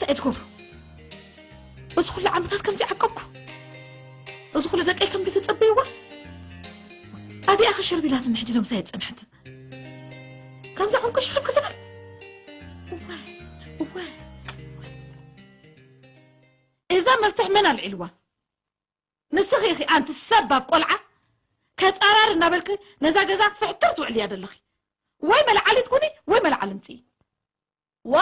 ኣይትገብሩ። እዚ ኩሉ ዓመታት ከምዚ ዓቀብኩ። እዚ ኩሉ ደቀይ ከምዚ ተጸበይዋ። ኣብኣ ከሸርቢላትኒ ሕጂ ዶ ምሳይ ጸንሐት። ከምዚ ዓንቆ ሽኽም ክትብል። እዋይ፣ እዋይ። እዛ መፍትሕ መን ኣልዒልዋ? ንስኺ ኢኺ ኣንቲ ሰባብ ቆልዓ ከጻራር እናበልኪ ነዛ ገዛ ክትፍሕትር ትውዕልያ ዘለኺ። ወይ መለዓሊት ኩኒ ወይ መለዓሊ ምጽኢ። ዋ፣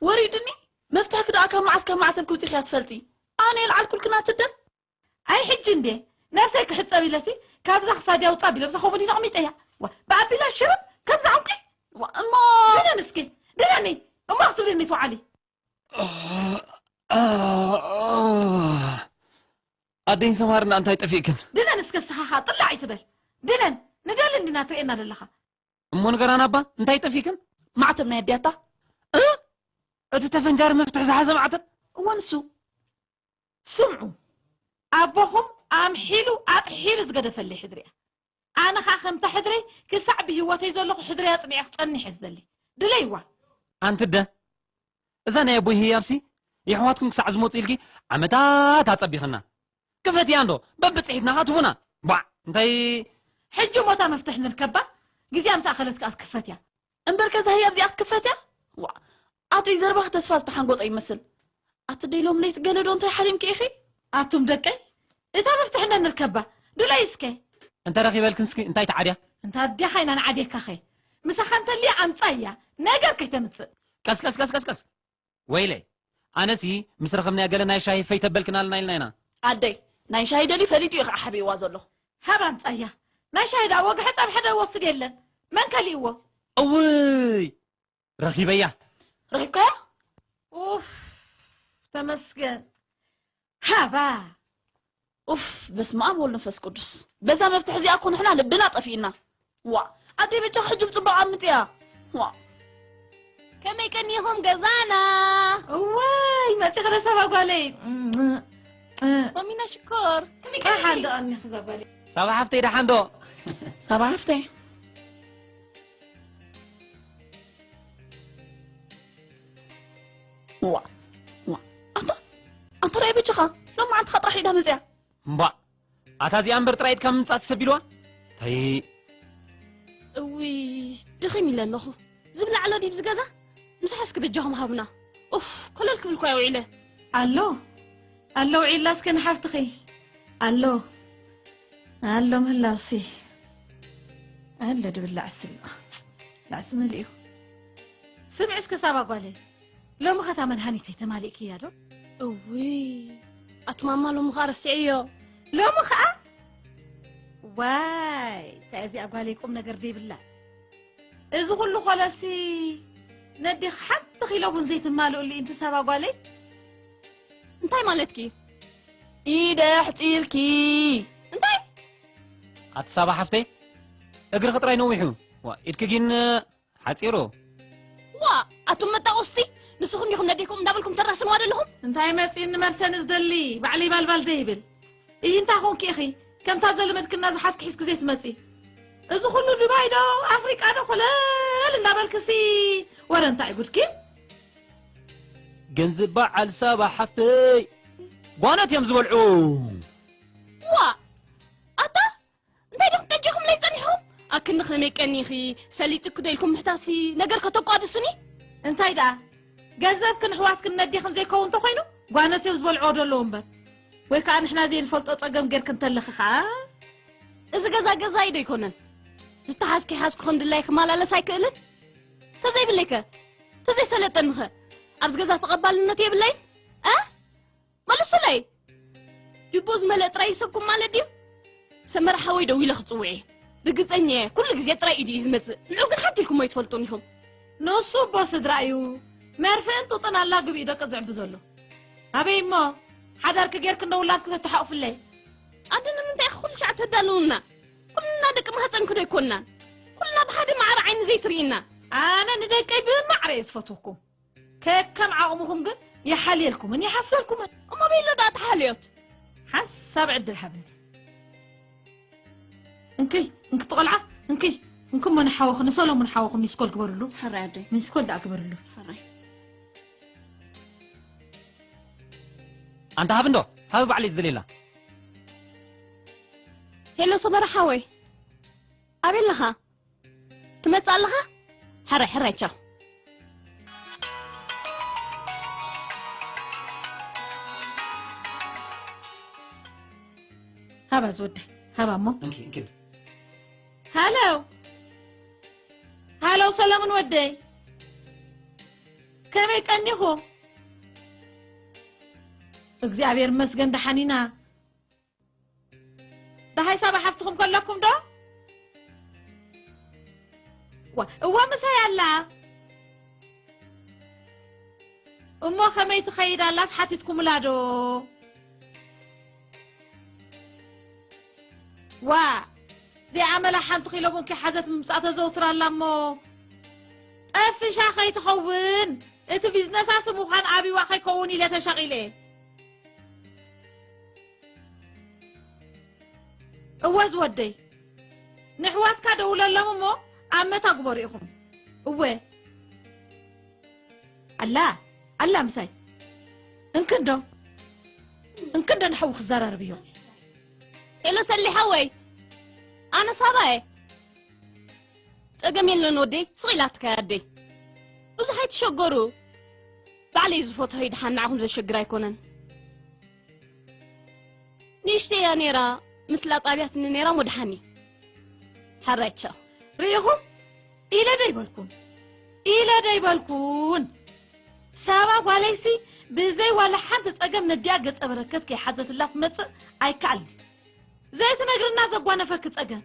ወሪዱኒ። መፍትሕኪ ደኣ ካብ መዓስ ካብ ማዕተብ ክውጽኢኽያ ትፈልጢ? ኣነ የልዓልኩልክን ኣትደም። ኣይ ሕጂ እንዴ ነብሰይ ክሕጸብ ኢለሲ ካብዛ ክሳድ ያውጻ ቢለ ብዛ ኮሞዲኖ ኣቕሚጠያ። ዋ፣ ብኣቢላ ሽርብ ከምዛ ዕንቂ። ዋ፣ እሞ ድነን እስኪ፣ ድነኒ። እሞ ክትብልኒ ትውዓሊ። ኣደይን ሰምሃርና እንታይ ጠፊእክን? ድነን እስከ ንስኻ ኸኣ ጥላዕ ኣይትበል። ድነን ንደሊ እንዲና ትርእየና ዘለኻ። እሞ ንገራና እባ እንታይ ጠፊእክን? ማዕተብ ናይ ኣዲያታ። እ? እቲ ተፈንጃሪ መፍትሒ ዝሓዘ ማዕተብ? እወ ንሱ። ስምዑ፣ ኣቦኹም ኣምሒሉ ኣጥሒሉ ዝገደፈለይ ሕድሪያ። ኣነ ኸኣ ከምታ ሕድረይ ክሳዕ ብህይወተይ ዘለኹ ሕድረይ ኣጽኒዐ ክጸንሕ እየ ዝደሊ። ድለይዋ። ኣንቲ ኣደ፣ እዛ ናይ ኣቦይ ህያብሲ የሕዋትኩም ክሳዕ ዝመጹ ኢልኪ ዓመታት ኣጸቢኽና። ክፈትያ እንዶ በብጽሒትና ኸኣ ትቡና። ቧዕ እንታይ ሕጂ ሞታ መፍትሕ ንርከባ ግዜ ምስ ኣኸለት ከኣ ትክፈት እያ። እምበር ከዛ ህያብ እዚኣ ክትክፈት እያ። ዋ ኣቱይ ዘረባኺ ተስፋ ዝተሓንጎጠ ይመስል። ኣቲ ደይ ሎም ለይቲ ገለ ዶ እንታይ ሓሊምኪ ኢኺ? ኣቱም ደቀይ እታ መፍትሕ ነንርከባ ዱለይ እስከ። እንተ ረኺበልክን እስኪ እንታይ ትዓድያ? እንታ ኣዴኻ ኢና ንዓድየካኸ ምሳኻ እንተልያ ኣምጻያ ነገር ከይተምጽእ። ቀስ ቀስ ቀስ ቀስ ቀስ ወይለይ ኣነሲ ምስ ረኸብናያ ገለ ናይ ሻሂ ፈይ ተበልክናልና ኢልና ኢና። ኣደይ ናይ ሻሂ ደልዩ ፈሊጡ እዩ ከዓ ሓቢእዋ ዘሎ። ሃብ ኣምጻያ ናይ ሻሂ ደኣ ወግሐ ጸብሐ ዶ ይወስድ የለን መን ከሊእዎ። እውይ ረኺበያ። ረኺብካያ? ኡፍ ተመስገን። ሃባ ኡፍ በስመ ኣብ ወወልድ ወመንፈስ ቅዱስ። በዛ መፍትሒ እዚኣ እኮ ንሕና ልብና ጠፊእና። ዋ ኣደይ በጃኺ ሕጂ ብጽቡቕ ኣምጥያ። ዋ ከመይ ቀኒኹም ገዛና? እዋይ መጺኺ ዶ ሳባ ጓለይ። ማሚና ሽኮር ከመይ ቀኒኺ? ደሓን ዶ ቀኒኺ እዛ ጓለይ? ሳባ ሓፍተይ ደሓን ዶ? ሳባ ሓፍተይ ዋ ዋ ኣታ ኣንተ ርኣይ በጃኻ ሎም መዓልትኻ ጥራሕ ኢዳ መፅያ እምባእ ኣታ እዚኣ እምበር ጥራይ ኢድካ ምምፃእ ትሰቢልዋ እንታይ እውይ ድኺም ኢለ ኣለኹ ዝብላዕ ኣሎ ድዩ ዝገዛ ምሳሕ እስኪ በጃኹም ሃቡና ኡፍ ኮለል ክብል እኳ ውዒለ ኣሎ ኣሎ ውዒላ እስከ ንሓፍትኺ ኣሎ ኣሎ ምህላውሲ ኣሎ ድብላዕ ስሉ ላዕሲ መሊኡ ስምዒ እስከ ሳባ ጓለይ ሎሚ ኸታ መድሃኒተይ ተማሊእክያ ዶ? እውይ ኣቲ ማማ ሎሚ ኸኣ ረሲዐዮ። ሎሚ ኸኣ? ዋይ እታ እዚኣ ጓለይ ቁም ነገር ዘይብላ። እዚ ኹሉ ኾለሲ ነዴኺ ሓንቲ ኺሎ ቡን ዘይትማልኡሉ ኢንቲ ሳባ ጓለይ? እንታይ ማለትኪ? ኢደ ኣሕጺርኪ። እንታይ? ኣቲ ሳባ ሓፍተይ እግርኺ ጥራይ ነዊሑ። ዋ ኢድኪ ግን ሓጺሩ። ዋእ ኣቱም መጣቖስቲ ንስኹም ዲኹም ነዴኩም እንዳበልኩም ተራስንዋ ዘለኹም? እንታይ መጺእኒ መርሰኒ ዝደሊ ባዕለይ ባልባል ዘይብል እይ እንታይ ኾንኪ ኢኺ ከምታ ዘለመድክና ዝሓዝኪ ሒዝኪ ዘይትመጺ እዚ ኹሉ ዱባይ ዶ ኣፍሪቃ ዶ ኮለል እንዳበልክሲ ወረ እንታይ ጉድኪ ገንዝብ በዓል ሳባ ሓፍተይ ጓኖት እዮም ዝበልዑ ዋእ ኣታ እንታይ ዲኹም ጠጂኹምለይ ጸኒሕኹም? ኣክንዲ ከመይ ቀኒኺ? ሰሊጥኪ ዶ ኢልኩም ምሕታትሲ ነገር ከተቋድሱኒ? እንታይ ደኣ ገንዘብክን ኣሕዋትክን ነዴኽን ዘይከውን እንተኾይኑ ጓኖት እዮም ዝበልዕዎ ዶ ኣለዉ እምበር ወይ ከኣ ንሕና ዘይንፈልጦ ጸገም ጌርክን ተለኺ ከኣ እዚ ገዛ ገዛይ ዶ ኣይኮነን? ዝተሓዝኪ ሓዝኪ ከም ድላይኪ ክመላለስ ኣይክእልን? ተዘይብለይከ? ተዘይሰለጠኒኸ? ኣብዚ ገዛ ተቐባልነት የብለይን? እ? መልሱለይ! ጅቡኡ ዝመልእ ጥራይ ይስሕብኩም ማለት ድዩ? ሰመረ ሓወይ ደዊለ ክጽውዕ እየ። ርግጸኛ እየ፣ ኩሉ ግዜ ጥራይ ኢዱ እዩ ዝመጽእ። ንዑ ግን ሓቲልኩሞ ኣይትፈልጡን ኢኹም። ንሱ እቦ ስድራ እዩ። መርፍእን ጡጥን ኣላግብ እዩ ደቂ ዝዕቢ ዘሎ። ኣበይ እሞ ሓዳርኪ ጌርኪ እንዶ ውላድኪ ተተሓቑፍለይ። ኣደ ንምንታይ ኢኺ ኩሉ ሻዕ ተዳልውና? ኩልና ደቂ ማህጸንኪ ዶ ኣይኮንናን? ኩልና ብሓደ ማዕረ ዓይኒ ዘይትርእይና። ኣነ ንደቀይ ብማዕረ እየ ዝፈትወኩም። ከከም ዓቕምኹም ግን ይሓልየልኩምን ይሓስበልኩምን። እሞ ቤሎ ደኣ ተሓልዮት። ሓንሳብ ዕድል ሓብኒ። እንክይ እንክቲ ቆልዓ እንክይ እንክሞ ንሓወኹ ንሰሎሙን ሓወኹ ሚስኮል ግበርሉ። ሕራይ ኣደይ። ሚስኮል ደኣ ግበርሉ። ሕራይ። ኣንታ ሃብ እንዶ፣ ሃብ ባዕለይ ዝደልየላ። ሄሎ ሰመረ ሓወይ፣ ኣበይ ኣለኻ? ትመጽእ ኣለኻ? ሕራይ፣ ሕራይ፣ ቻው። ሃባ ዝወደይ፣ ሃባ እሞ። እንኪ፣ እንኪ። ሃሎ። ሃሎ፣ ሰለሙን ወደይ። ከመይ ቀኒኹ? እግዚኣብሔር ይመስገን፣ ደሓን ኢና። ደሃይ ሳባ ሓፍትኹም ከለኩም ዶ? ዋ፣ እዋ ምሳይ ኣላ። እሞ ከመይ ትኸይድ ኣላስ ሓቲትኩምላ ዶ? ዋ፣ ዘይኣመላ ሓንቲ ኪሎ ቡን ከይሓዘት ምምጻእ ተዘውትር ኣላ እሞ፣ ጠፊሻ ከይትኸውን፣ እቲ ቢዝነሳ ስም ምዃን ኣብይዋ ከይከውን ኢለ ተሻቒለ። እወ ዝወደይ፣ ንሕዋትካ ደውለሎም እሞ ኣመታ ግበሩ ኢኹም። እወ። ኣላ፣ ኣላ ምሳይ። እንክንዶ፣ እንክንዶ ንሓዊ ክዘራረብ እዮ። ሄሎ ሰሊ ሓወይ፣ ኣነ ሳባ እየ። ጸገም የለን ወደይ፣ ስቕ ኢላ ትካይ ኣደይ። ብዙሕ ኣይትሸገሩ። ባዕለይ ዝፈትሖ ይድሓን፣ ንዓኹም ዘሸግር ኣይኮነን። ንእሽተይ እያ ነይራ፣ ምስ ላጣብያትኒ ነይራ፣ እሞ ደሓን እየ። ሓራይ ቻው። ርኢኹም? ኢለ ዶ ይበልኩን? ኢለ ዶ ይበልኩን? ሳባ ጓለይሲ ብዘይ ዋላ ሓንቲ ጸገም ነዲኣ ገጸ በረከት ከይሓዘትላ ትመጽእ ኣይከኣልን። ዘይትነግርና ዘጓነፈኪ ጸገም።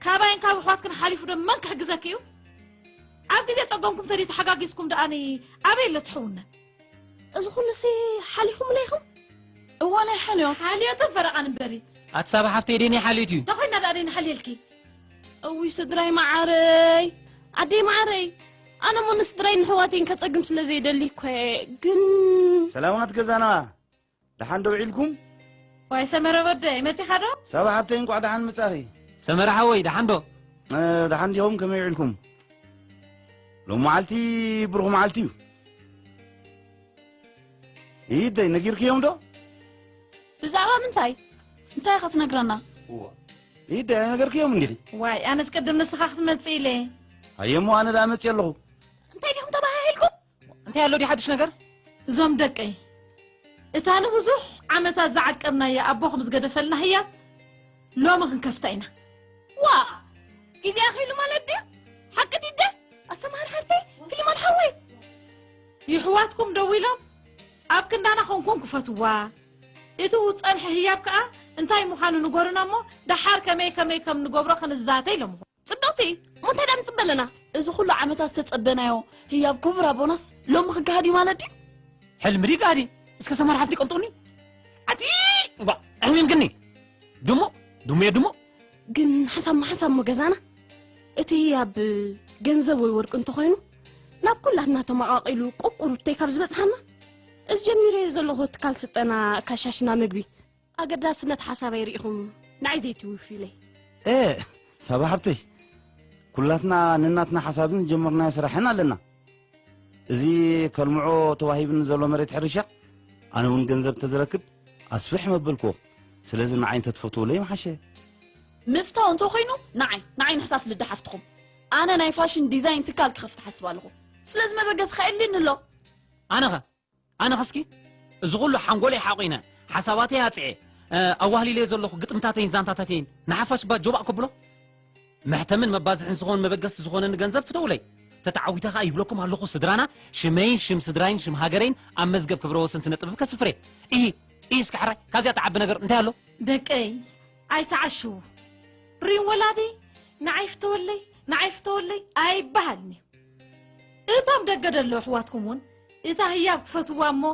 ካባይን ካብ ኣሕዋትክን ሓሊፉ ዶ መን ክሕግዘኪ እዩ? ኣብ ግዜ ጸገምኩም ተደይ ተሓጋጊዝኩም ደኣኒ ኣበይ ኣሎ ትሕውነት? እዚ ኩሉሲ ሓሊኹምለ ኢኹም? እዋን ኣይሓልዮ። ሓልዮትን ፈረቓን እምበሪ። ኣቲ ሳባ ሓፍተይ ደይ ናይ ሓልዮት እዩ። እንታይ ኮይና ደኣ ደይ ንሓልየልኪ? እውይ ስድራይ መዓረይ፣ ኣደይ መዓረይ፣ ኣነ እሞ ንስድራይ ንሕዋተይን ከጸግም ስለ ዘይደሊ እኮ እየ፣ ግን ሰላማት ገዛና፣ ደሓን ደው ኢልኩም? ዋይ ሰመረ ወደይ፣ መጺኻ ዶ? ሳባ ሓብተይ፣ እንቋዕ ደሓን መጻኺ። ሰመረ ሓወይ፣ ደሓን ዶ? እ፣ ደሓን ዲኹም? ከመይ ውዒልኩም? ሎም መዓልቲ ብሩኽ መዓልቲ እዩ። ኢደይ፣ ነጊርክዮም ዶ? ብዛዕባ ምንታይ? እንታይ ኢኻ ትነግረና? እዋ። ኢደይ፣ ኣይነገርክዮም እንዲኺ? ዋይ፣ ኣነስ ቅድም ንስኻ ክትመጽእ ኢለ። ኣየሞ፣ ኣነ ደኣ መጽእ ኣለኹ። እንታይ ዲኹም ተባሃሂልኩም? እንታይ ኣሎ ድዩ ሓድሽ ነገር? እዞም ደቀይ፣ እታ ንብዙሕ ዓመታት ዝዓቀብናያ ኣቦኹም ዝገደፈልና ህያብ ሎሚ ክንከፍታ ኢና። ዋ! ግዜ ኣኺሉ ማለት ድዩ? ሓቂ ዲደ? ኣሰማህር ሓፍተይ፣ ፊልሞን ሓወይ። ይሕዋትኩም ደዊሎም ኣብ ክንዳና ኮንኩም ክፈትዋ። እቲ ዝጸንሐ ህያብ ከኣ እንታይ ምዃኑ ንገሩና እሞ፣ ደሓር ከመይ ከመይ ከም ንገብሮ ክንዛተ ኢሎምኹም። ጽብቕቲ፣ እሞ እንታይ ደኣ ንጽበ ኣለና? እዚ ኩሉ ዓመታት ዝተጸበናዮ ህያብ ክቡር ኣቦናስ ሎሚ ክገሃድ እዩ ማለት ድዩ? ሕልሚ ድዩ ጋህዲ? እስከ ሰማር ሓንቲ ቀንጡኒ። ኣቲ፣ እባ፣ ሕሚም ግኒ። ድሞ፣ ድሞ፣ ድሞ። ግን ሓሳብ ሓሳብ እሞ ገዛና። እቲ ህያብ ገንዘብ ወይ ወርቂ እንተኾይኑ፣ ናብ ኩላትና ተመቓቒሉ ቁቁሩብተይ ካብ ዝበጽሓና፣ እዚ ጀሚረዮ ዘለኹ ትካል ስልጠና ካሻሽና መግቢ፣ ኣገዳስነት ሓሳበይ ርኢኹም ንዓይ ዘይትውፍዩለይ። ኤ፣ ሳባ ሓብተይ፣ ኩላትና ነናትና ሓሳብን ዝጀመርናዮ ስራሕን ኣለና። እዚ ከልምዖ ተዋሂብኒ ዘሎ መሬት ሕርሻ፣ ኣነ እውን ገንዘብ እንተዝረክብ ኣስፍሕ መበልክዎ። ስለዚ ንዓይ እንተትፈትውለይ ምሓሸ። ምፍታው እንተኾይኑ ንዓይ፣ ንዓይ ንሕሳስ ልዳ ሓፍትኹም። ኣነ ናይ ፋሽን ዲዛይን ትካል ክኸፍት ሓስብ ኣለኹ። ስለዚ መበገሲ ከየድልየኒ ኣሎ። ኣነኸ? ኣነኸ እስኪ እዚ ኩሉ ሓንጎለይ ሓቑነ፣ ሓሳባተይ ኣጽዔ፣ እ፣ ኣዋህሊለዮ ዘለኹ ግጥምታተይን ዛንታታተይን ንሓፋሽ ባ ጆባእ ከብሎ? መሕተምን መባዝሕን ዝኾን መበገሲ ዝኾነኒ ገንዘብ ፍተውለይ። ተተዓዊተ ኸኣ ይብለኩም ኣለኹ ስድራና፣ ሽመይን ሽም ስድራይን ሽም ሃገረይን ኣብ መዝገብ ክብረ ወሰን ስነ ጥበብ ከስፍሬ። ኢሂ፣ ኢሂ እስኪ ሕራይ፣ ካብዚኣ ትዓቢ ነገር እንታይ ኣሎ? ደቀይ፣ ኣይትዓሽዉ። ሪም ወላዲ፣ ንዓይ ፍተወለይ፣ ንዓይ ፍተወለይ ኣይበሃልን እዩ። እቶም ደገ ደለዉ ኣሕዋትኩም እውን እታ ህያብ ክፈትዋ እሞ፣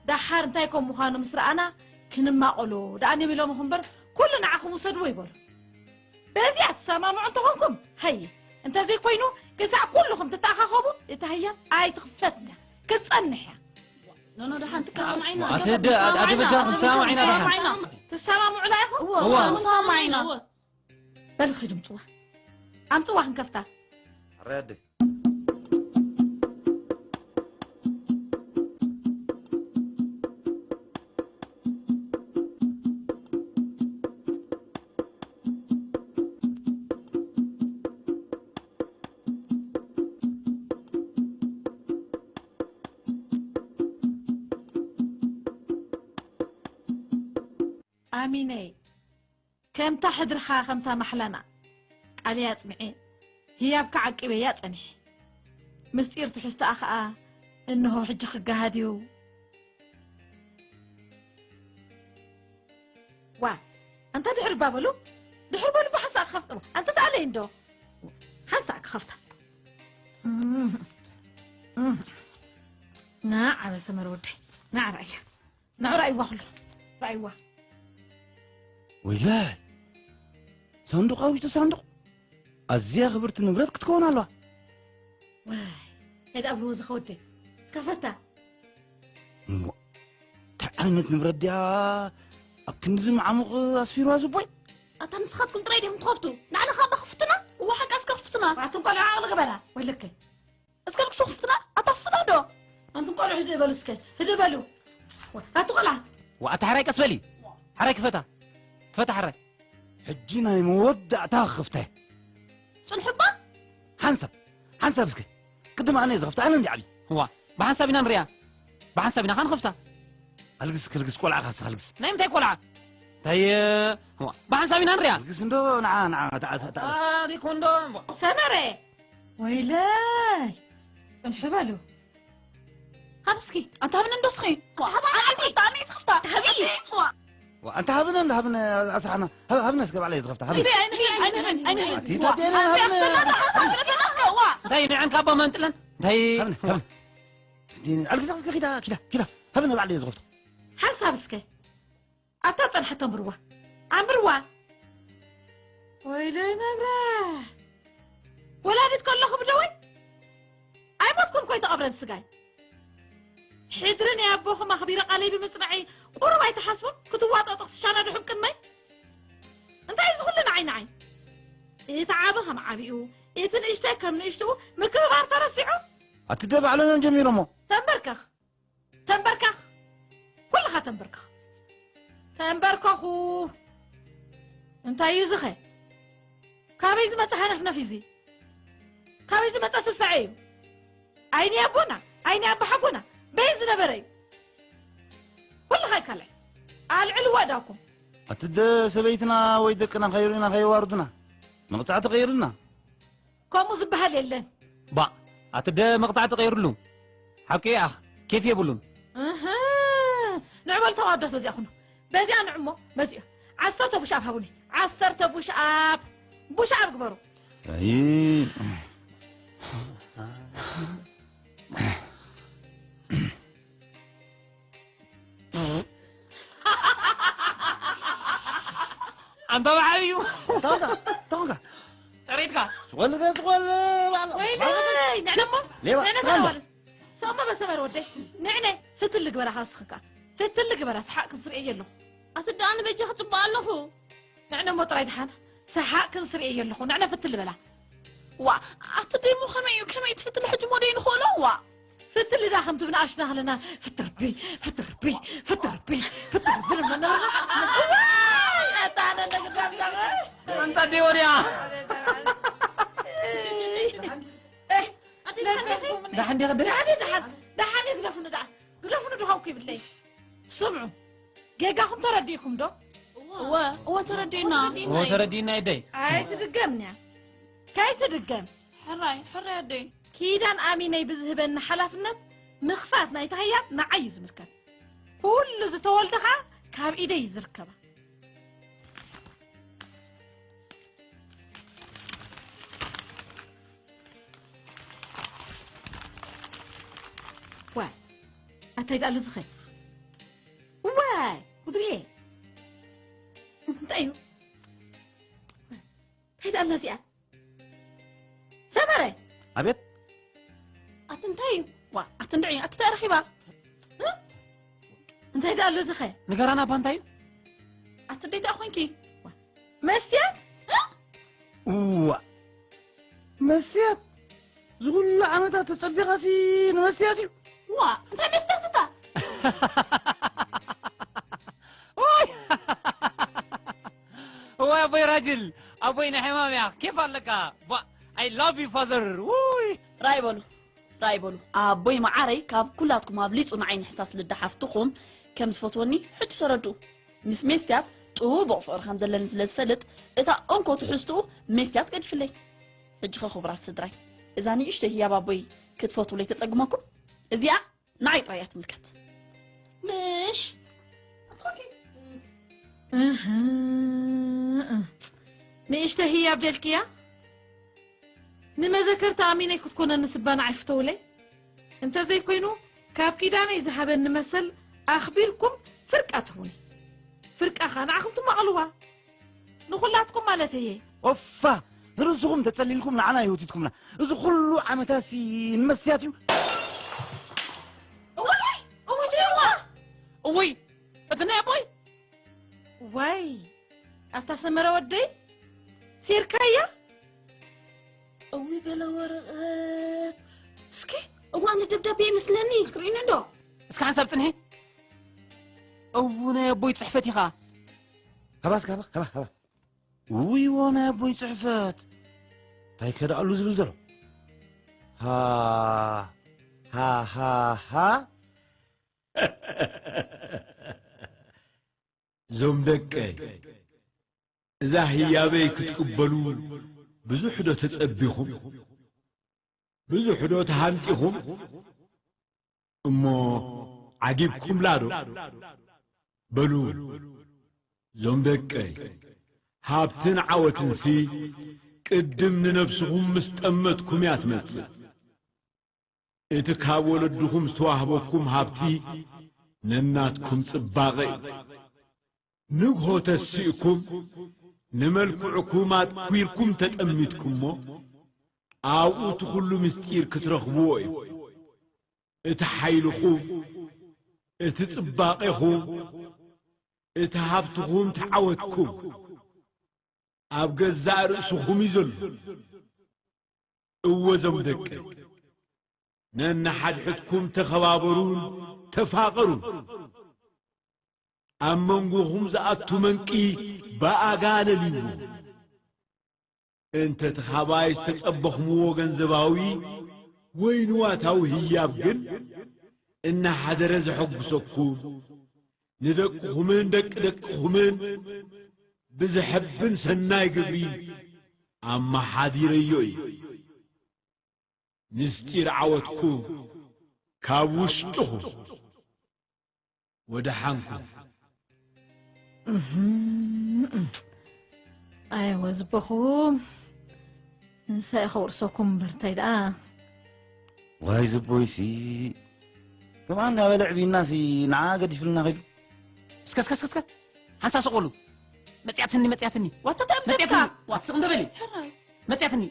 ደሓር እንታይ ከም ምዃኑ ምስ ረኣና ክንማቐሎ ደኣ ንብል ኢሎምኹም እምበር፣ ኩሉ ንዓኹም ውሰድዎ ይበሉ። በዚኣ ትሰማምዑ እንተኾንኩም፣ ሃየ፣ እንተዘይኮይኑ፣ ክሳዕ ኩልኹም ትተኣኻኸቡ፣ እታ ህያብ ኣይትኽፈትን እያ፣ ክትጸንሕ እያ። ኖኖ፣ ደሓን ትሰማምዓይና። ኣቲ ደ-፣ ኣቲ በጃኹም፣ ትሰማምዓይና ደሓን። ትሰማምዓይና። ትሰማምዑላ ኢኹም? እወ፣ እወ። ትሰማምዓይና። በሉ ኺዱ ምጽዋ። ኣምጽዋ ክንከፍታ። ሕራይ ኣደ። ኣሚነይ፣ ከምታ ሕድርኻ፣ ከምታ ማሕላና፣ ቃለይ ኣጽኒዐ፣ ህያብካ ዓቂበያ ጸኒሐ። ምስጢር ትሕዝቶኣ ኸኣ እንሆ ሕጂ ክገሃድ እዩ። ዋ፣ ኣንታ ድሕር እባ በሉ፣ ድሕር በሉ፣ ብሓንሳእ ክኸፍት፣ ኣንታ ተኣለይ እንዶ። ሓንሳእ ክኸፍታ። ና ዓበ ሰመረ ወደይ፣ ና ርኣያ። ንዑ ርኣይዋ ኩሉ። ርኣይዋ። ወይለ! ሳንዱቕ ኣብ ውሽጢ ሳንዱቕ። ኣዝያ ክብርቲ ንብረት ክትከውን ኣለዋ። ዋይ፣ እንታይ ደኣ ብልዎ እዚ ከወደይ? እስከ ፈታ። እሞ፣ እንታይ ዓይነት ንብረት ድያ ኣብ ክንድዚ መዓሙቕ ኣስፊርዋ ዝቦይ? ኣታ ንስኻትኩም ጥራይ ዲኹም ትኸፍቱ? ንዓና ካብ ክፍቱና? እዋ ሓቃ እስከ ክፍቱና። ኣቱም ቆልዑ ዓቕሊ ግበራ። ወለከ። እስከ ንክሱ ክፍትና ኣታ ፍትና ዶ? ኣንቱም ቆልዑ ህድእ በሉ እስከ፣ ህድእ በሉ። ኣቲ ቆልዓ። ወኣቲ ሓራይ ቀስ በሊ። ሓራይ ክፈታ። ክፈታ ሓራይ። ሕጂ ናይ መወዳእታ ክፍተ። ጽንሑባ? ሓንሳብ፣ ሓንሳብ እስከ። ቅድም ኣነ ዝኸፍተ፣ ኣነ እንዲ ዓቢ። እዋ፣ ብሓንሳብ ኢና ንሪኣ። ብሓንሳብ ኢና ኸንኸፍታ። ኣልግስ፣ ክልግስ፣ ቆልዓ ካስ፣ ኣልግስ። ናይ ምንታይ ቆልዓ? እንታይ፣ እዋ፣ ብሓንሳብ ኢና ንሪኣ። ኣልግስ እንዶ፣ ንዓ፣ ንዓ፣ ንዓ፣ ንዓ። ኣሪኮ እንዶ። ሰመረ። ወይለይ፣ ጽንሑ በሉ። ሃብ እስኪ፣ ኣንታ ሃብኒ እንዶ እስኺ። ሃብ፣ ኣነ ይትኸፍታ፣ ኣነ ይትኸፍታ። ሃቢ። ዋ፣ ኣንታ ሃብኒ እንዶ፣ ሃብኒ ኣስራሕና። ሃብ-፣ ሃብኒ እስከ ባዕለይ ዝኸፍታ፣ ሃብኒ። ኣቲ ታዴነ ሃብኒ። እንታይ ንዐን ካባ መንጥለን? እንታይ? ሃብኒ፣ ሃብኒ። ኣልግዛ፣ ኪዳ፣ ኪዳ፣ ኪዳ። ሃብኒ ባዕለይ ዝኸፍታ። ሓንሳብ እስከ። ኣታ ጸንሐት ኣንብርዋ። ኣንብርዋ። ወይለይ መብራ። ወላዲት ከለኹ ብደወይ ኣይሞትኩን ኮይ ተቐብረን ስጋይ። ሕድሪ ናይ ኣቦኹም ኣኽቢረ ቃለይ ብምጽናዐይ ቁሩብ ኣይትሓስቡን? ክትዋጠጡ ክትሻናድሑን ቅድመይ? እንታይ እዚ ኩሉ ንዓይ ንዓይ? እቲ ዓቢ ከም ዓቢኡ፣ እቲ ንእሽተይ ከም ንእሽትኡ ምክብባር ተረሲዑ? ኣቲ ደ ባዕሎም እዮም ጀሚሮሞ። ተንበርከኽ። ተንበርከኽ። ኩልኻ ተንበርከኽ። ተንበርከኹ። እንታይ እዩ ዝኸ? ካበይ ዝመጸ ሃነፍነፍ እዚ? ካበይ ዝመጸ ስስዐ እዩ? ኣይኒ ኣቦና፣ ኣይኒ ኣባሓጎና፣ በይ ዝነበረ እዩ። ኩልኻ ይካላይ። ኣልዕልዎ እዳኩም። ኣቲ ደ ሰበይትና ወይ ደቅና ከይርእዩና ከየዋርዱና። መቕጻዕቲ ቀይሩልና። ከምኡ ዝበሃል የለን። ባ፣ ኣቲ ደ መቕጻዕቲ ቀይሩሉ። ሓቂ ኣኽ፣ ኬፍ የብሉን። እህ፣ ንዕበል ተዋደሱ በዚኣ ኩኑ። በዚኣ ንዕሞ፣ በዚኡ። ዓሰርተ ቡሽኣብ ሃቡኒ። ዓሰርተ ቡሽኣብ። ቡሽኣብ ግበሩ። ኣይ። ኣንታ ብዓብዩ። ታንካ፣ ታንካ። ጠሪትካ። ስቆል፣ ስቆል፣ ባዕላ። ወይለይ፣ ንዕነ እሞ፣ ሌባ፣ ንዕነ ትራምባ። ሰማ በሰመር ወደይ፣ ንዕነ ፍትል ግበራ ካስኽካ። ፍትል ግበራ፣ ሰሓቅ ክንስርኤ የለኹ። ኣቲ ደኣ ንበጃ ክጽባእ ኣለኹ። ንዕነ እሞ ጥራይ ደሓን፣ ሰሓቅ ክንስርኤ የለኹ። ንዕነ ፍትል በላ። ዋ፣ ኣቲ ደሞ ከመይ እዩ? ከመይ ትፍትል ሕጂ ሞደይ ንኾሎ? ዋ። ፍትል እዛ ከምቲ ብንኣሽና ከለና ፍትርቢ፣ ፍትርቢ፣ ፍትርቢ፣ ፍትርቢ ንብሎ ነበርና። ዋይ፣ ኣታ ኣነ ነግዳም ዛመ። ኣንታ ደይ ወዲያ። ኣቲ ደሓን ዲኻ? ደሓን ዲኻ? ደሓን፣ ደሓን፣ ደሓን ግደፉኒ ደኣ። ግደፉኒ ድሃውኩ ይብለይ። ስምዑ፣ ጌጋኹም ተረዲእኩም ዶ? እወ፣ እወ ተረዲእና። እወ ተረዲእና ይደይ። ኣይትድገምንያ። ከይትድገም። ሕራይ፣ ሕራይ ኣደይ። ኪዳን ኣሚነይ ብዝህበኒ ሓላፍነት ምኽፋት ናይታ ህያብ ንዓይ እዩ ዝምልከት። ኩሉ ዝተወልደ ኸኣ ካብ ኢደይ እዩ ዝርከባ። ዋይ፣ ኣታይ ደኣ ኣሎ ዝኸ? ዋይ፣ ጉድየ። እንታይ እዩ? እንታይ ደኣ ኣላ እዚኣ? ሰመረ! ኣቤት። ኣቲ እንታይ እዩ? ዋ፣ ኣቲ እንድዒ፣ ኣቲ እንታይ ረኺባ? እ? እንታይ ደኣ ኣሎ ዝኸ? ንገራና እባ እንታይ እዩ? ኣቲ ደይ ደኣ ኮንኪ? ዋ፣ መስትያት? እ? እዋ። መስትያት? ዝኹሉ ዓመታት ተጸቢኻሲ ንመስትያት እዩ? ዋ፣ እንታይ መስትያት እታ? ኦይ! እዋይ ኣቦይ ራጅል፣ ኣቦይ ናይ ሕማም እያ። ኬፍ ኣለካ። ባ-፣ I love you father። ውይ! ራይ በሉ፣ ራይ በሉ። ኣቦይ መዓረይ ካብ ኩላትኩም ኣብሊጹ ንዓይ ንሕሳስ ልዳ ሓፍትኹም ከም ዝፈትወኒ ሕጂ ተረድኡ። ምስ ሜስትያት ጥቡቕ ፍቕሪ ከም ዘለኒ ስለ ዝፈልጥ፣ እታ እንኮ ትሕዝትኡ መስትያት ገዲፍለይ። ሕጂ ኸ ክቡራት ስድራይ፣ እዛ ንእሽተይ ህያብ ኣቦይ ክትፈትውለይ ተጸግመኩም? እዚኣ ንዓይ ጥራይ እያ ትምልከት። ምሽ? እህ፣ ንእሽተይ ህያብ ደልክያ? ንመዘከርታ ኣሚነይ ክትኮነኒ ስባ ንዓይ ፍተውለይ። እንተዘይኮይኑ፣ ካብ ኪዳነይ ዝሃበኒ መሰል ኣኽቢርኩም ፍርቃ ትህቡኒ። ፍርቃ ኸኣ ንዓኹም ትማቐልዋ። ንኹላትኩም ማለት እየ። ኦፋ! ንርእስኹም ተጸሊልኩም ንዓና ይህውቲትኩምና። እዚ ኩሉ ዓመታሲ ንመስትያት እዩ። እውይ! እውይ! እውይ! እቲ ናይ ኣቦይ! ዋይ! ኣታ ሰመረ ወደይ፣ ሴርካያ? እውይ፣ ገለ ወረቐት። እስኪ፣ እዋን ደብዳቤ ይመስለኒ። ክትርእዩኒ እንዶ? እስኪ ሓንሳብ ጽንሒ። እው፣ ናይ ኣቦይ ጽሕፈት ኢኻ። ሃባ እስኪ፣ ሃባ፣ ሃባ፣ ሃባ። ውይ፣ ዎ ናይ ኣቦይ ጽሕፈት። እንታይ ከ ደኣሉ ዝብል ዘሎ? ሃ፣ ሃ፣ ሃ፣ ሃ። ዞም ደቀይ፣ እዛ ህያበይ ክትቅበሉ ብዙሕ ዶ ተጸቢኹም? ብዙሕ ዶ ተሃንጢኹም? እሞ ዓጊብኩምላ ዶ? በሉ፣ ዞም ደቀይ፣ ሃብትን ዓወትንሲ ቅድም ንነብስኹም ምስ ጠመትኩም እያ ትመጽእ። እቲ ካብ ወለድኹም ዝተዋህበኩም ሃብቲ ነናትኩም ጽባቐ እዩ። ንግሆ ተሲእኩም ንመልክዕኩም ኣትኲርኩም ተጠሚትኩሞ፣ ኣብኡ እቲ ኩሉ ምስጢር ክትረኽብዎ እዩ። እቲ ሓይልኹም፣ እቲ ጽባቐኹም፣ እቲ ሃብትኹም፣ እቲ ዓወትኩም ኣብ ገዛእ ርእስኹም እዩ ዘሎ። እወ ዞም ደቀይ፣ ነንሓድሕድኩም ተኸባበሩን ተፋቐሩን። ኣብ መንጎኹም ዝኣቱ መንቂ ብኣጋ ለልይዎ። እንተ እቲ ኻባይ ዝተጸበኽምዎ ገንዘባዊ ወይ ንዋታዊ ህያብ ግን እናሓደረ ዘሐጉሰኩም፣ ንደቅኹምን ደቂ ደቅኹምን ብዘሐብን ሰናይ ግብሪ ኣመሓዲረዮ እየ። ምስጢር ዓወትኩም ካብ ውሽጥኹም ወደሓንኩም። እህም፣ ኣየወ ዝበኹም፣ ንሳ ኢኻ ውርሰኩም እምበር እንታይ ደኣ። ዋይ ዝቦይሲ፣ ከምኣ እንዳበለ ዕብይናሲ ንዓ ገዲፍልና ኸይዱ። እስከ፣ እስከ፣ እስከ፣ እስከ፣ ሓንሳብ ስቕ በሉ። መጽያትኒ፣ መጽያትኒ። ዋታ እንታይ መጽያትኒ። ኣምበካ? ዋ፣ ስቕ እንዶ በሊ። ሕራይ። መጽያትኒ።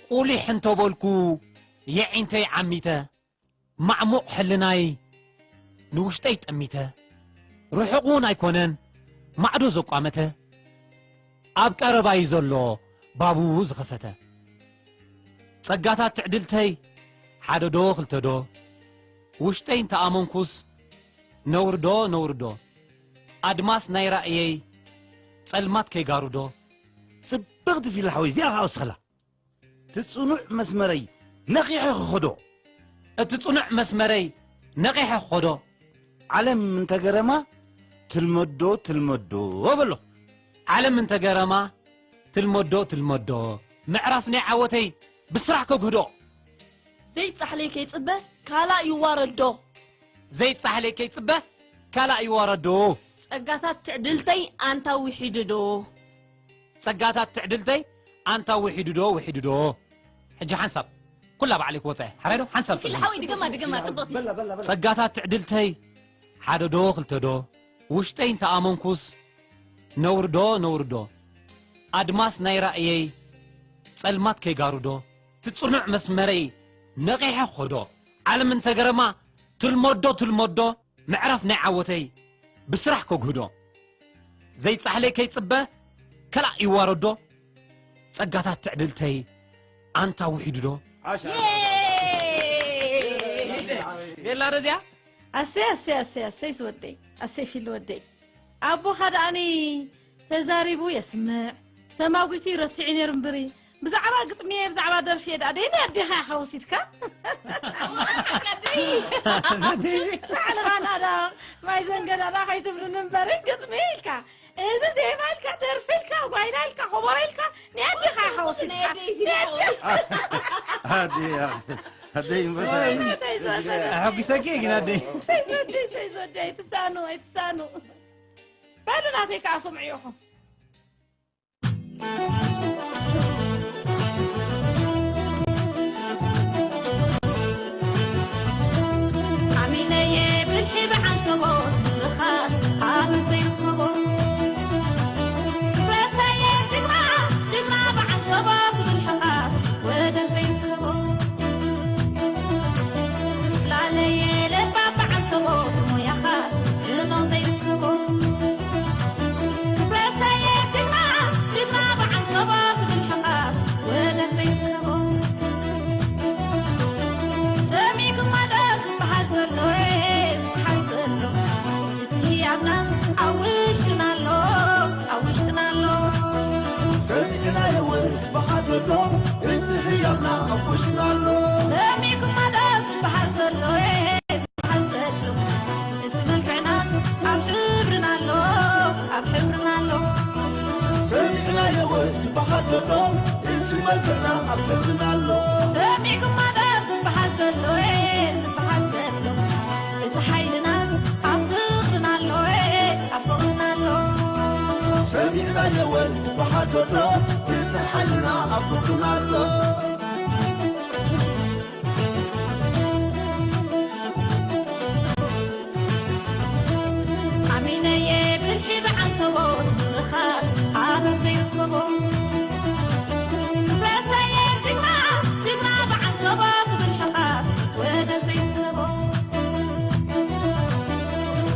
ቁሊሕ እንተበልኩ የዒንተይ ዓሚተ፣ ማዕሙቕ ሕልናይ ንውሽጠይ ጠሚተ፣ ርሑቕ እውን ኣይኮነን ማዕዶ ዘቋመተ፣ ኣብ ቀረባይ ዘሎ ባቡ ዝኸፈተ። ጸጋታት ትዕድልተይ ሓደ ዶ ክልተ ዶ፣ ውሽጠይ እንተኣመንኩስ ነውሪ ዶ ነውሪ ዶ፣ ኣድማስ ናይ ራእየይ ጸልማት ከይጋርዶ። ጽብቕቲ ፊልም ሓወይ፣ እዚኣ ኸኣ ወስኸላ። እቲ ጽኑዕ መስመረይ ነቒሐ ክኸዶ። እቲ ጽኑዕ መስመረይ ነቒሐ ክኸዶ። ዓለም እንተገረማ ትልመዶ ትልመዶ በሎ። ዓለም እንተገረማ ትልመዶ ትልመዶ። ምዕራፍ ናይ ዓወተይ ብስራሕ ከግህዶ። ዘይጻሕለይ ከይጽበ ካላእ ይዋረዶ። ዘይጻሕለይ ከይጽበ ካላእ ይዋረዶ። ጸጋታት ትዕድልተይ ኣንታ ውሒዱ ዶ። ጸጋታት ትዕድልተይ ኣንታ ውሒዱ ዶ፣ ውሒዱ ዶ። ሕጂ ሓንሳብ ኩላ ባዕለይ ክወጽኣ እየ። ሓራይ ዶ? ሓንሳብ ፊል ሓወይ ድገማ፣ ድገማ፣ ጽብቕቲ። ጸጋታት ትዕድልተይ ሓደ ዶ፣ ክልተ ዶ። ውሽጠይ እንተኣመንኩስ ነውሪ ዶ፣ ነውሪ ዶ። ኣድማስ ናይ ራእየይ ጸልማት ከይጋርዶ። እቲ ጽኑዕ መስመረይ ነቒሐ ክኸዶ። ዓለም እንተገረማ ትልመዶ፣ ትልመዶ። ምዕራፍ ናይ ዓወተይ ብስራሕ ከግህዶ። ዘይጻሕለይ ከይጽበ ከላእ ይዋረዶ። ጸጋታት ትዕድልተይ ኣንታ ውሒዱ ዶ። ዓሻ። የይ! ቤላ ዶ እዚኣ? ኣሰይ፣ ኣሰይ፣ ኣሰይ፣ ኣሰይ ዝወደይ፣ ኣሰይ ፊል ወደይ። ኣቦኻ ደኣኒ ተዛሪቡ የስምዕ፣ ተማጒቱ ይረትዕ እዩ ነይሩ እምበሪ፣ ብዛዕባ ግጥሚየ፣ ብዛዕባ ደርፊየ ደኣ ደይናይ ኣዴኻ ኢኻ ወሲድካ? ባዕልኻ ናዳ ማይ ዘንገዳዳ ከይትብሉኒ እምበሪ፣ ግጥሚ ኢልካ። እዚ ዜማ ኢልካ፣ ደርፊ ኢልካ፣ ጓይላ ኢልካ፣ ኾቦሮ ኢልካ፣ ናይ ኣዴኻ ኢኻ ወሲድካ። ናይ ኣዴ ኢልካ። ናይ ኣዴኻ። ኣዴ፣ ኣዴ፣ ኣዴ፣ እምበር። ኣዴ፣ ኣዴ፣ ኣዴ። ኣሐጒሰኪ ግን ኣዴ። ሰይዞ ኣዴ፣ ሰይዞ ኣዴ፣ ኣይትሳኑ፣ ኣይትሳኑ። በሉ ናተይ ከኣ ስምዑ ኢኹም። ኣሚነየ ብልሒ ብዓንተቦ ዝርኻ ኣበይ ዘይርከቦ። ብረተየ ጅግና፣ ጅግና ብዓንተቦ ብብልሕኻ ወደር ዘይርከቦ። ላለየ ለባ ብዓንተቦ ብሞያኻ ሕማም ዘይርከቦ። ብረተየ ጅግና፣ ጅግና ብዓንተቦ ብብልሕኻ ወደር ዘይርከቦ። ሰሚዕኩማ ዶ ዝበሃል ዘሎ፣ ዝበሃል ዘሎ? እቲ ህያብና ኣብ ውሽጥና ኣሎ፣ ኣብ ውሽጥና ኣሎ። ሰሚዕናዮ ዝበሃል ዘሎ፣ እቲ ህያብና ኣብ ውሽጥና ኣሎ። ሰሚዕኩማ ዶ ዝበሃል ዘሎ፣ ዝበሃል ዘሎ? እቲ መልክዕና ኣብ ሕብርና ኣሎ፣ ኣብ ሕብርና ኣሎ። ሰሚዕናዮ ዝበሃል ዘሎ፣ እቲ መልክዕና ኣብ ሕብርና ኣሎ። ሰሚዕኩማ ዶ ዝበሃል ዘሎ፣ ዝበሃል ዘሎ? እቲ ሓይልና ኣብ ፍቕርና ኣሎ፣ ኣብ ፍቕርና ኣሎ። ሰሚዕናዮ ዝበሃል ዘሎ፣ እቲ ሓይልና ኣብ ፍቕርና ኣሎ። ኣሚነየ ብልሒ ብዓንተቦ ዝርኻ ኣበብ ዘይርከቦ። ብረተየ ጅግና፣ ጅግና ብዓንተቦ ብብልሕኻ ወደብ ዘይርከቦ።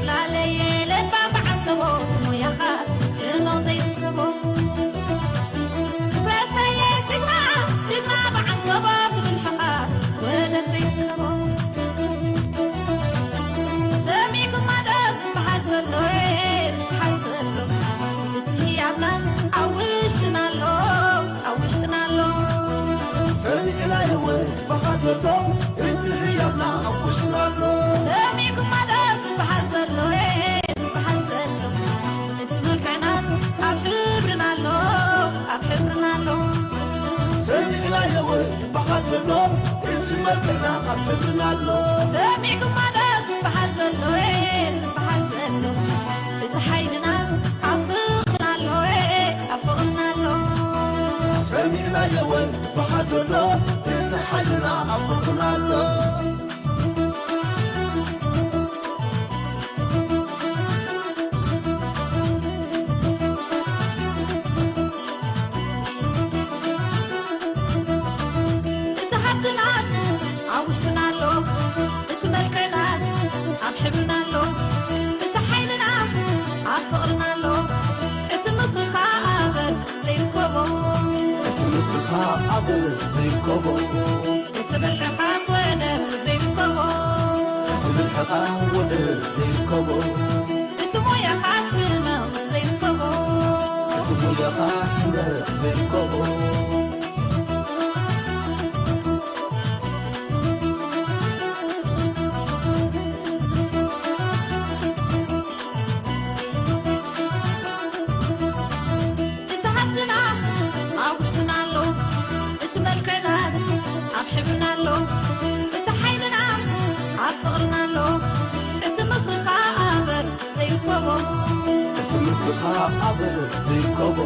ላለየ ለባም ብዓንተቦ ብሞያኻ ሕማም ዘይርከቦ። ብረተየ ጅግና፣ ጅግና ብዓንተቦ ብብልሕኻ ወደብ ዘይርከቦ። ሰሚዕኩማ ዶ ዝበሃል ዘሎ፣ ዝበሃል ዘሎ? እቲ ህያብና ኣብ ውሽጥና ኣሎ፣ ኣብ ውሽጥና ኣሎ። ሰሚዕናዮ ዝበሃል ዘሎ፣ እቲ ህያብና ኣብ ውሽጥና ኣሎ። ሰሚዕኩማ ዶ ዝበሃል ዘሎ፣ ዝበሃል ዘሎ? እቲ መልክዕና ኣብ ሕብርና ኣሎ፣ ኣብ ሕብርና ኣሎ። ሰሚዕናዮ ዝበሃል ዘሎ፣ እቲ መልክዕና ኣብ ሕብርና ኣሎ። ሰሚዕኩማ ዶ ዝበሃል ዘሎ፣ ዝበሃል ዘሎ? እቲ ሓይልና ኣብ ፍቕርና ኣሎ፣ ኣብ ፍቕርና ኣሎ። ሰሚዕናዮ ዝበሃል ዘሎ፣ እቲ ሓይልና ኣብ ፍቕርና ኣሎ። እቲ ሃብትና ኣብ ውሽጥና ኣሎ፣ እቲ መልክዕና ኣብ ሕብርና ኣሎ፣ እቲ ሓይልና ኣብ ፍቕርና ኣሎ። እቲ ምኽርኻ ኣበር ዘይርከቦ። እቲ ምኽርኻ ኣበር ዘይርከቦ። እቲ ብልሕኻ ወደር ዘይርከቦ። እቲ ብልሕኻ ወደር ዘይርከቦ። እቲ ሞያኻ ሕማቕ ዘይርከቦ። እቲ ሞያኻ ሕማቕ ዘይርከቦ። እቲ ሃብትና ኣብ ውሽጥና ኣሎ፣ እቲ መልክዕና ኣብ ሕብርና ኣሎ፣ እቲ ሓይልና ኣብ ፍቕርና ኣሎ። እቲ ምኽርኻ ኣበር ዘይርከቦ። እቲ ምኽርኻ ኣበር ዘይርከቦ።